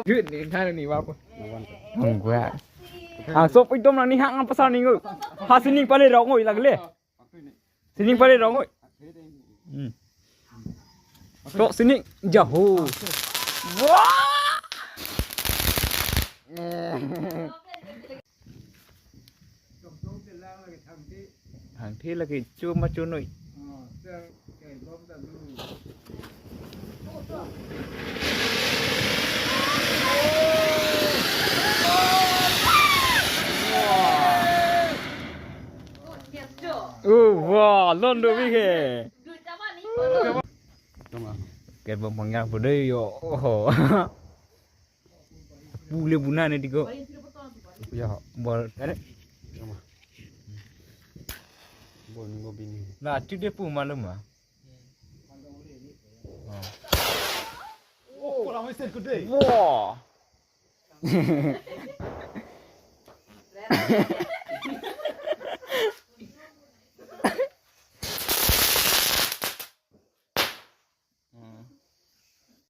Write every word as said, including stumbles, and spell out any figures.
Duit ni, kan ni apa? Enggak. Ah, so pidom nang ni hang apa sa ning. Ha sining pale rong oi lagle. Sining pale rong oi. Hmm. So sining jaho. Wah! Hang the lagi chu ma chu noi. Oh, wah, lon do bi ke. Ke bang pangyang pede yo. Oh. Bule buna ne digo. Ya, bol. Are. Bol nunggu bini. La, tu dia pu malum ah. Oh. Oh, kurang mesin gede. Wah.